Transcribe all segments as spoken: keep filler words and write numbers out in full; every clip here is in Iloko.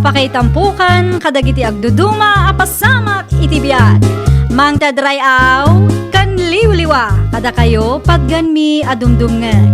Pakaitampokan kadagiti agduduma a pasamak iti biag. Mangted ray-aw ken liwliwa kadakayo patganmi a dumdumngeg.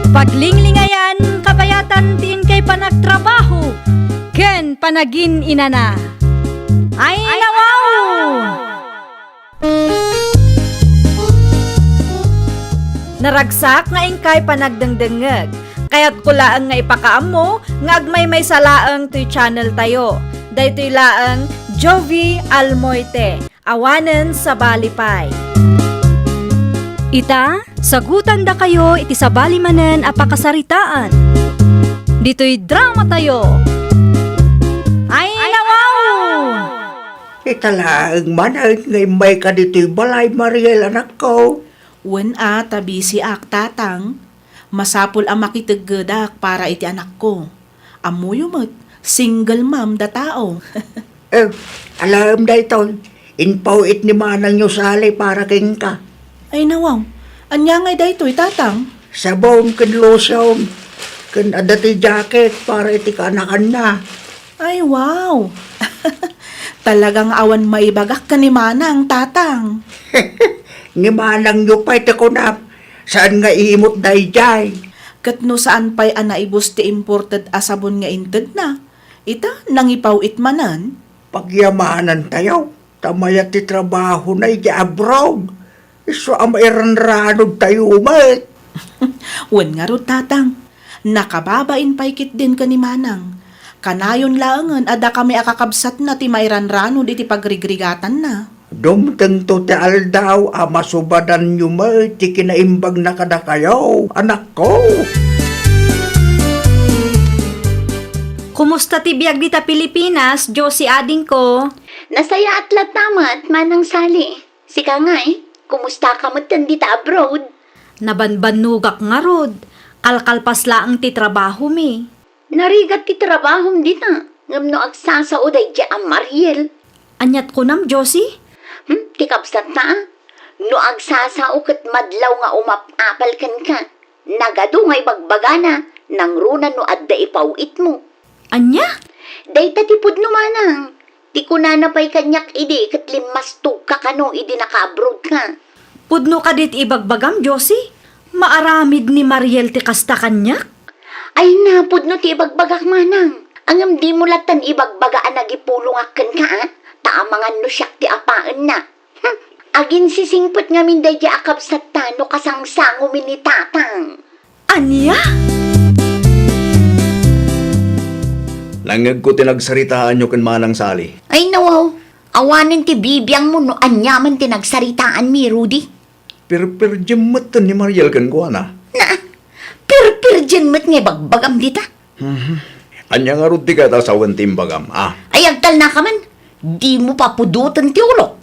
Paglinglingayan kabayatan ti inkay panagtrabaho ken panagin-inana. Ay, nawaw! Naragsak nga inkay panagdengdengngeg. Kayatko laeng nga ipakaammo nga agmaymaysa laeng toy channel tayo. Daytoy laeng Jovie Almoite, awanen sabali pay. Ita, sagutandakayo iti sabali manen a pakasaritaan. Ditoy drama tayo. Ay, nawaw! Ita laeng manen nga immayka ditoy balay, Mariel, anakko. Wen a, ta bisiak, Tatang. Masapul a makiteggedak para iti anakko. Ammoyo met, single mom da tao. Eh, alaem daytoy. Impaw-it ni manangyo Sally para kenka. Ay, nawaw. Ania ngay daytoy, Tatang? Sabon ken lotion. Ken adda ti jacket para iti kaanakanna. Ay, wow! Talaga nga awan maibagak ken ni Manang, Tatang. Ni manangyo pay ti kunam, saan nga imot daydiay? Ket no saan pay a naibus ti imported a sabon nga intedna, ita, nangipaw-it manen? Pagyamanan tayo, ta mayat ti trabahona idiay abroad. Isu a mairanranod tayo met. Wen ngarud, Tatang. Nakababain pay ketdin ken ni Manang. Kanayon laengen a dakami a kakabsatna ti mairanranod iti pagrigrigatanna. Dumtengto ti aldaw a masubadanyo met ti kinaimbagna kadakayo, anakko. Kumusta ti biag dita Pilipinas, Josie adingko? Nasayaat latta met, Manang Sally. Sika ngay, kumusta ka metten dita abroad? Nabanbannogak ngarud, kalkalpas laeng ti trabahomi. Narigat ti trabahom dita, ngem no agsasao daydiay a Mariel. Aniat kunam, Josie? Hmm, ti kabsatta, a? No agsasao ket madlaw nga umap-apal kenka, nagadu nga ibagbagana, nangruna no adda ipaw-itmo. Ania? Dayta ti pudno manang. Ti kunana pay kaniak idi ket limmastogka kano idi naka-abroad ka. Pudno kadi ti ibagbagam, Josie? Maaramid ni Mariel ti kasta kaniak? Ay na, pudno ti ibagbagak manang. Ngem dimo lattan ibagbaga a nagipulongak kenka, a? Ta amangan no siak ti apaenna. Hmm, aginsisingpet ngamin daydiay a kabsatta no kasangsangomi ni Tatang. Ania? Nangngegko ti nagsaritaanyo ken Manang Sally. Ay, nawaw. Awanen ti bibiangmo no aniaman ti nagsaritaanmi, Rudy. Pirpirjem metten ni Mariel kenkuana. Na, pirpirjem met nga ibagbagam dita. Mhm. Ania ngarud ti kayat a sawen ti imbagam, a? Ay, agtalnaka man. Dimo papudoten ti ulok.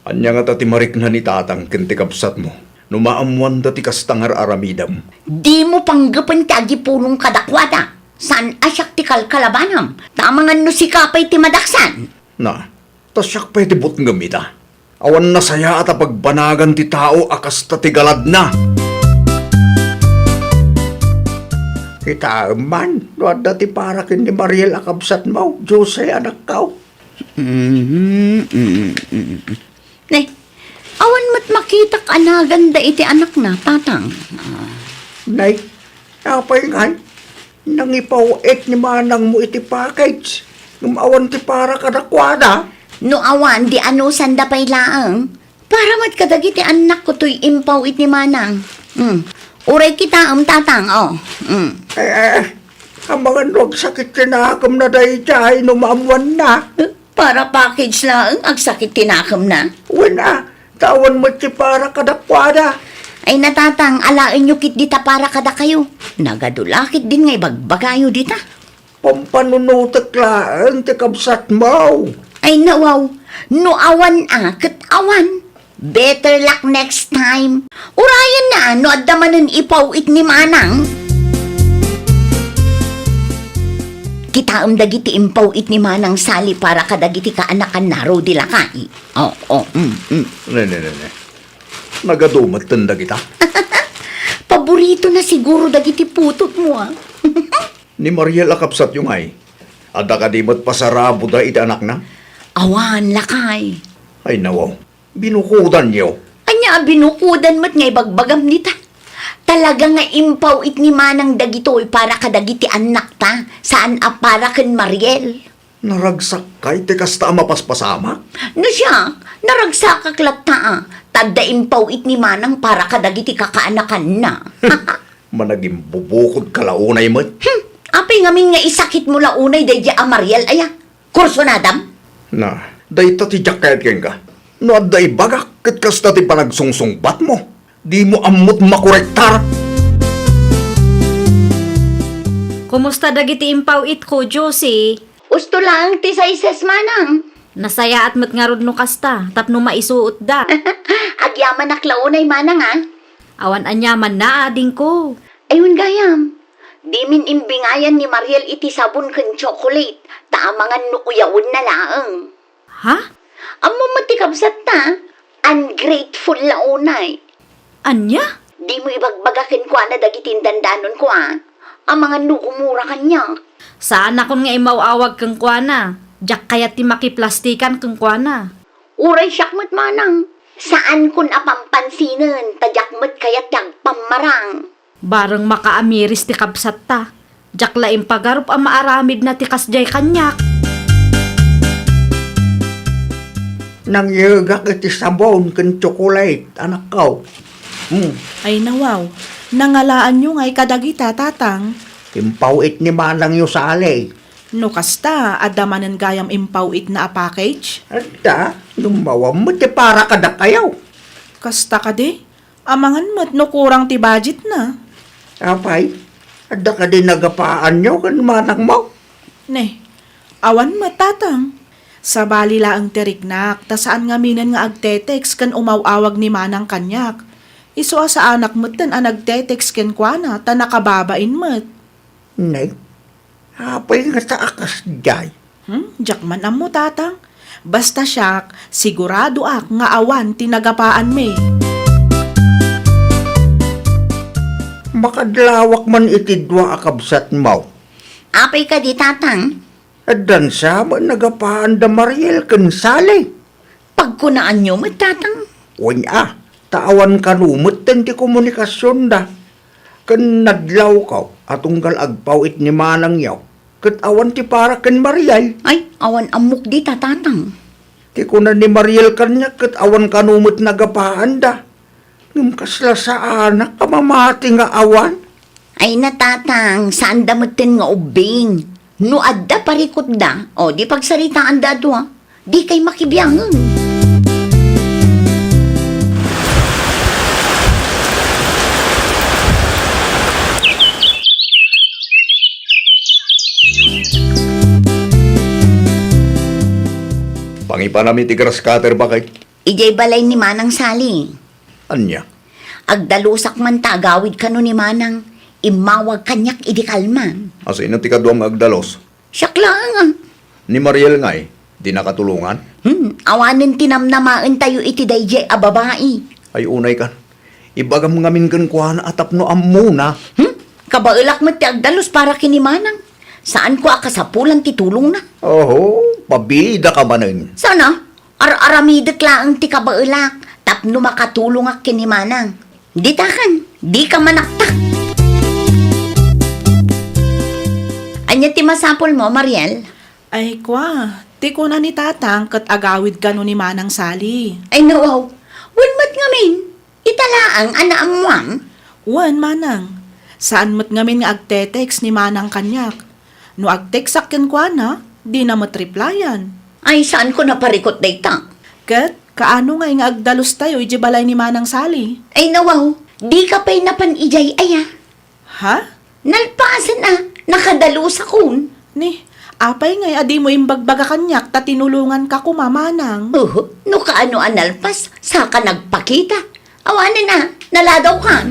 Ania ngata ti marikna ni Tatang ken ti kabsatmo no maammoanda ti kasta nga ar-aramidem? Dimo panggepen ti agipulong kadakuada. Saan a siak ti kalkalabanam, ta amangan no sika pay ti madaksan. Na, ta siak pay ti butngem ita. Awan nasayaat a pagbanagan ti tao a kasta ti galadna. Kitaem man no adda ti para ken ni Mariel a kabsatmo, Jose, anakko. Mhm, mhm, mhm. Ne, awan met makitak a naganda iti anakna, Tatang. Ah. Nay, apay ngay, nangipaw-it ni manangmo iti package, ngem awan ti para kadakuada? No awan, di anusanda pay laeng. Para met kadagiti annakko toy impaw-it ni manang. Hmm. Uray kitaem, Tatang, oh. Hmm. Eh, eh, amangan no agsakit ti nakemna daydiay no maammoanna. Eh, para package laeng, agsakit ti nakemna? Wen a, ta awan met ti para kadakuada. Ay na, Tatang, alaenyo ketdi ta para kadakayo. Nagadu la ketdin nga ibagbagayo dita. Pampanunotek laeng ti kabsatmo. Ay, nawaw, no awan a, ket awan. Better luck next time. Urayen na, no adda manen ipaw-it ni manang. Kitaem dagiti impaw-it ni Manang Sally para kadagiti kaanakanna, Rudy, lakay. Oh, oh, mm, mm. Ne, ne, ne, ne. Nagadu metten dagita. Paborito na siguro dagiti putotmo, ah. Ni Mariel a kabsatyo ngay, Adda kadi met pasaraboda iti anakna? Awan, lakay. Ay, nawaw. Binukodanyo. Ania a binukodan met nga ibagbagam dita? Talaga nga impaw-it ni Manang dagitoy para kadagiti annakta, saan a para ken Mariel. Naragsakka iti kasta a mapaspasamak? No siak, naragsakak latta a, ta adda impaw-it ni Manang para kadagiti kakaanakanna. Managimbubukodka la unay met. Hmm, apay ngamin nga isakitmo la unay daydiay a Mariel aya? Kursunadam? Na, dayta ti diak kayat kenka. No adda ibagak ket kasta ti panagsungsungbatmo, dimo ammot makorektar. Kumusta dagiti impaw-itko, Josie? Usto laeng ti size, Manang. Nasayaat met ngarud no kasta, tapno maisuotda. Agyamanak la unay, Manang, a. Awan aniamanna, adingko. Ay, wen gayam. Dimin imbingayan ni Mariel iti sabon ken chocolate, ta amangan no uyawenna laeng. Ha? Ammom met ti kabsatta, ungrateful la unay. Ania? Dimo ibagbaga kenkuana dagiti indandanonko a, amangan no gumura kaniak. Saanakon nga imaw-awag kenkuana. Diak kayat ti makiplastikan kenkuana. Uray siak met, Manang. Saankon a pampansinen, ta diak met kayat ti agpammarang. Bareng makaamiris ti kabsatta. Diak la impagarup a maaramidna ti kasdiay kaniak. Nangyegak iti sabon ken tsokolate, anakko. Hmm. Ay, nawaw. Nangalaanyo ngay kadagita, Tatang? Impaw-it ni manangyo Sally. No kasta, adda manen gayam impaw-itna a package? Adda, no awan met ti para kadakayo. Kasta kadi? Amangan met no kurang ti budgetna. Apay, adda kadi nagapaanyo ken manangmo? Ne, awan met, Tatang. Sabali laeng ti riknak, ta saan ngaminen nga agte-text ken umaw-awag ni manang kaniak. Isu a saanak metten a nagte-text kenkuana, ta nakababain met. Ne, apay ngata a kasdiay? Hmm, diak man ammo, Tatang. Basta siak, siguradoak nga awan ti nagapaanmi. Makadlawak man iti dua a kabsatmo. Apay kadi, Tatang? Addan sa met nagapaanda Mariel ken Sally. Pagkunaanyo met, Tatang? Wen a, ta awan kano metten ti komunikasionda. Ken nadlawko a tunggal agpaw-it ni manangyo, ket awan ti para ken Mariel. Ay, awan ammok dita, Tatang. Ti kuna ni Mariel kaniak ket awan kano met nagapaanda. Ngem kasla saanak a mamati nga awan. Ay na, Tatang, saanda metten nga ubbing. No adda parikutda, o di pagsaritaanda a dua, dikay makibiangen. Pangipanam iti grass cutter, bakay? Idiay balay ni Manang Sally. Ania? Agdalusak man ta agawid kano ni Manang. Immawag kaniak idi kalman. Asino ti kaduam nga agdalus? Siak laeng, a. Ni Mariel ngay, di nakatulongan? Hmm, awanen ti namnamaentayo iti daydiay a babai. Ay, unay kan. Ibagam ngamin kenkuana a tapno ammona. Hmm? Kabaelak met ti agdalus para ken ni Manang. Saanko a kasapulan ti tulongna. Oho, pabidaka manen. Sana, ar-aramidek laeng ti kabaelak tapno makatulongak ken ni Manang. Ditakan, dika manaktak. Ania ti masapulmo, Mariel? Ay, kua, ti kuna ni Tatang ket agawid kano ni Manang Sally. Ay, nawaw. Wen met ngamin, ita laeng a naammoam? Wen, Manang. Saan met ngamin nga agte-text ni Manang kaniak. No agteksak kenkuana, dina met replyan. Ay, saanko naparikut dayta. Ket, kaano ngay nga agdalustayo idiay balay ni Manang Sally? Ay, nawaw, dika pay napan idiay aya? Ha? Nalpasen a, nakadalus a kun. Ni, apay ngay a dimo imbagbaga kaniak ta tinulonganka koma, Manang? Uhu, no kaano a nalpas, saka nagpakita. Awanen a, naladawkan.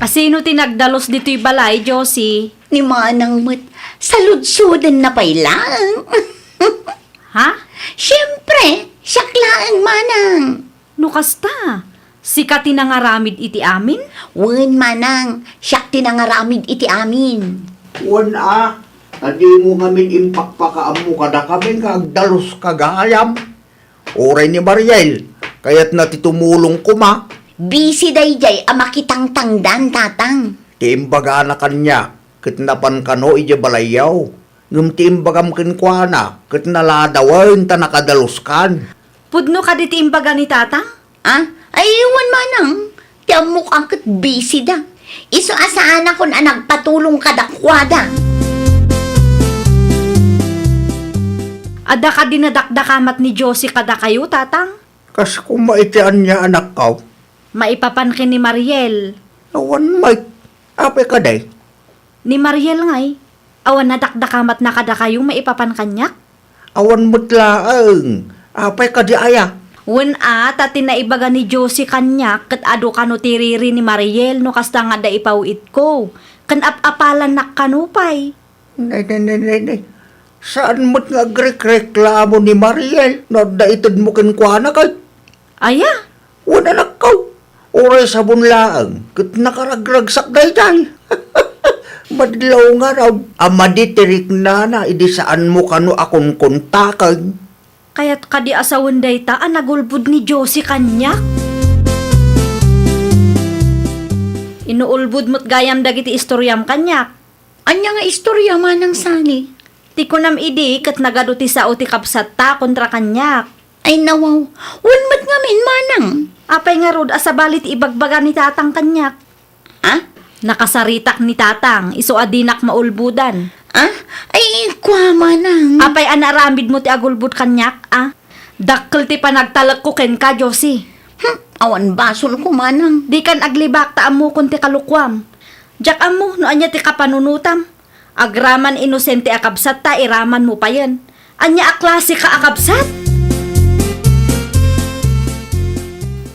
Asino ti nagdalus ditoy balay, Josie? Ni Manang met, saludsodenna pay laeng. Ha? Siempre, siak laeng, Manang. No kasta, Sika ti nangaramid iti amin? Wen, manang, siak ti nangaramid iti amin. Wen a, ta dimo ngamin impakpakaammo kadakami nga agdaluska gayam. Uray ni Mariel, kayatna ti tumulong koma. Busy daydiay a makitangtangdan, tatang. Ti imbagana kaniak, ket napan kano idiay balayyo. Ngem ti imbagam kenkuana, ket naladawen ta nakadaluskan. Pudno kadi ti imbaga ni tatang? Ah? Ay, wen manang, ti ammok a ket busy da. Isu a saanakon a nagpatulong kadakuada. Adda kadi nadakdakamat ni Josie kadakayo, tatang? Kas koma iti ania, anakko? Maipapan ken ni Mariel. Awan met. Apay kadi? Ni Mariel ngay, awan nadakdakamatna kadakayo maipapan kaniak? Awan met laeng. Apay kadi aya? Wen a, ta ti naibaga ni Josie kaniak ket adu kano ti riri ni Mariel no kasta nga adda ipaw-itko. Ken ap-apalannak kano pay. Nay, nay, nay, nay, nay. Saan met nga agrekreklamo ni Mariel no adda itedmo kenkuana ket? Aya? Wen, anakko, uray sabon laeng ket nakaragragsak daydiay. Madlaw ngarud a madi ti riknana idi saanmo kano a kunkuntaken. Kayat kadi a sawen dayta a nagulbod ni Josie kaniak? Inuulbod met gayam dagiti istoriam kaniak. Ania nga istoria, Manang Sani? Ti kunam idi ket nagadu ti sao ti kabsatta kontra kaniak. Ay, nawaw. Wen met ngamin, manang. Apay ngarud a sabali ti ibagbaga ni tatang kaniak? Ah? Nakasaritak ni tatang, isu a dinak maulbodan. Ah? Ay, kua, manang. Apay a naaramidmo ti agulbod kaniak, a? Dakkel ti panagtalekko kenka, Josie. Hmm, awan basolko, manang. Dikan aglibak ta ammokon ti kalokuam. Diak ammo no ania ti kapanunotam. Agraman inosente a kabsat ta iramanmo payen. Ania a klaseka a kabsat?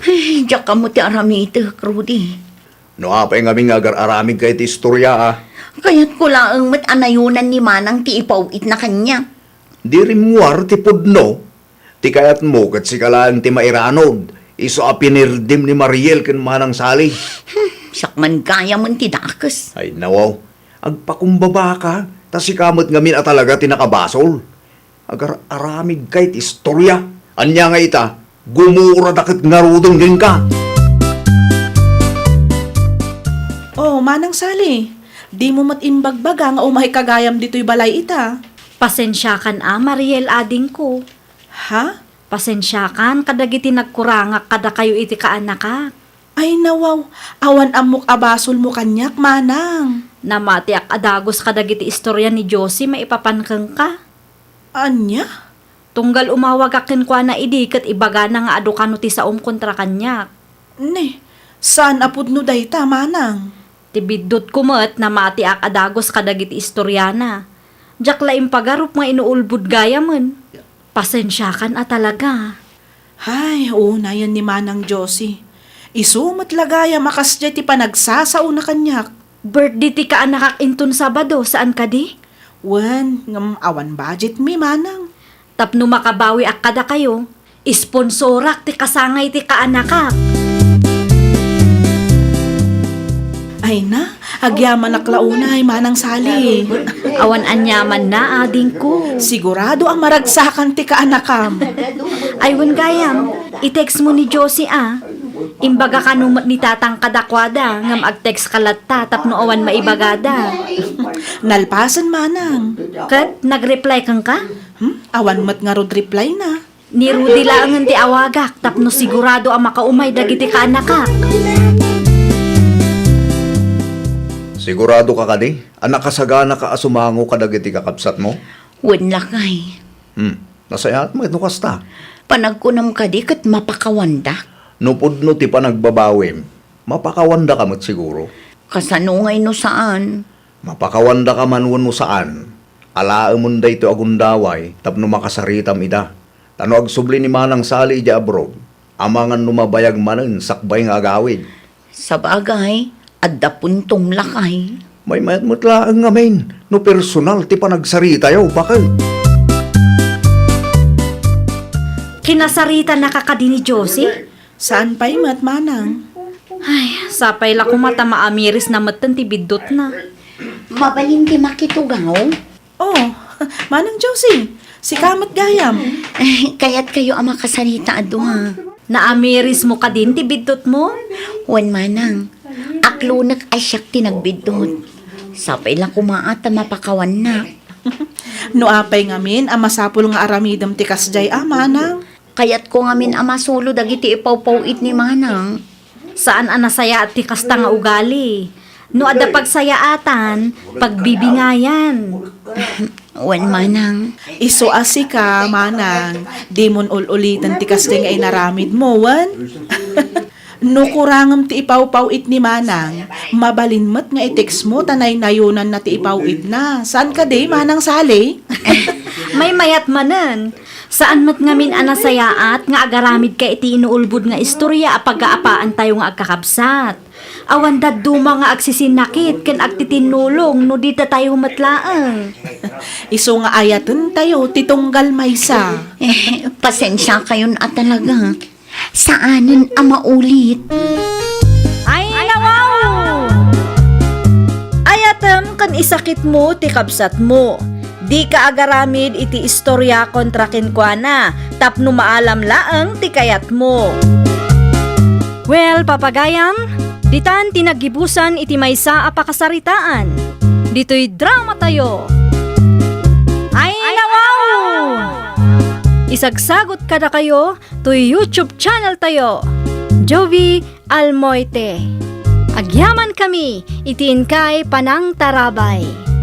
Ay, diak ammo ti aramitek, Rudy. No apay ngamin nga agar-aramidka iti istoria, a? Kayatko laeng met a nayonan ni manang ti ipaw-itna kaniak. Di rimmuar ti pudno. Ti kayatmo ket sika laeng ti mairanod, isu a pinirdim ni Mariel ken Manang Sali. Hmm, siak man gayamen ti dakes. Ay, nawaw. Agpakumbabaka, ta sika met ngamin a talaga ti nakabasol. Agar-aramidka iti istoria. Ania nga ita, gumurada ket ngaruden kenka. Oh, Manang Sali, dimo met imbagbaga nga umayka gayam ditoy balay ita. Pasensiakan a, Mariel, adingko. Ha? Pasensiakan kadagiti nagkurangak kadakayo iti kaanakak. Ay, nawaw, awan ammok a basolmo kaniak, manang. Namatiak a dagus kadagiti istoria ni Josie maipapan kenka. Ania? Tunggal umawagak kenkuana idi ket ibagana nga adu kano ti saom kontra kaniak. Ne, saan a pudno dayta, manang? Ti biddutko met, namatiak a dagus kadagiti istoriana. Diak la impagarup nga inuulbod gayamen. Pasensiakan a talaga. Hay, unayen ni Manang Josie. Isu met la gayam a kasdiay ti panagsasaona kaniak. Birthday ti kaanakak inton Sabado, saan kadi? Wen, ngem awan budget mi, manang. Tapno makabawiak kadakayo, isponsorak ti kasangay ti kaanakak. Ay na, agyamanak la unay, Manang Sali. Awan aniamanna, adingko. Sigurado a maragsakan ti kaanakam. Ay, wen gayam, i-text mo ni Josie, a. Imbaga kano met ni tatang kadakuada, ngem ag-text ka latta tapno awan maibagada. Nalpasen, manang. Ket nag-reply kenka? Hmm? Awan met ngarud reply na. Ni Rudy laengen ti awagak tapno sigurado a makaumay dagiti kaanakak. Sigurado ka kadi a nakasaganaka a sumango kadagiti kakabsatmo? Wen, lakay. Hmm, nasayaat met no kasta. Panagkunam kadi ket mapakawandak? No pudno ti panagbabawim, mapakawandaka met siguro. Kasano ngay no saan? Mapakawandaka man wenno saan, alaemon daytoy a gundaway tapno makasaritam ida. Ta no agsubli ni Manang Sali idiay abroad, amangan no mabayag manen sakbay nga agawid. Sabagay, adda puntom, lakay. Maymayat met laeng ngamin no personal ti panagsaritayo, baket. Kinasaritanaka kadi ni Josie? Saan pay met, manang? Ay, sapay la koma ta maamirisna metten ti biddutna. Mabalin ti makitugaw? Oh, Manang Josie, sika met gayam. Eh, kayatkayo a makasarita a dua. Naamirismo kadin ti biddutmo? Wen, manang. Aklonek a siak ti nagbiddut. Sapay la koma a ta mapakawannak. No apay ngamin a masapul nga aramidem ti kasdiay a, manang? Kayatko ngamin a masulo dagiti ipawpaw-it ni manang. Saan a nasayaat ti kasta nga ugali. No adda pagsayaatan, pagbibingayan. Wen, manang. Isu a sika, manang, dimon ul-uliten ti kasdiay nga inaramidmo, wen? No kurangem ti ipawpaw-it ni manang, mabalin met nga i-textmo ta naynayonanna ti ipaw-itna. Saan kadi, Manang Sally? Maymayat manen. Saan met ngamin a nasayaat nga agaramidka iti inuulbod nga istoria a pagaapaantayo nga agkakabsat. Awan dadduma nga agsisinnakit ken agtitinnulong no di datayo met laeng. Isu nga ayatentayo ti tunggal maysa. Eh, pasensiakayon a talaga. Saanen a maulit. Ay, nawaw! Ayatem ken isakitmo ti kabsatmo. Dika agaramid iti istoria kontra kenkuana, tapno maalam laeng ti kayatmo. Well, papagayam, ditan ti naggibusan iti maysa a pakasaritaan. Ditoy drama tayo. Ay, nawaw! Isagsagot kadakayo toy YouTube channel tayo, Jovi Almoite. Agyamankami iti inkay panangtarabay.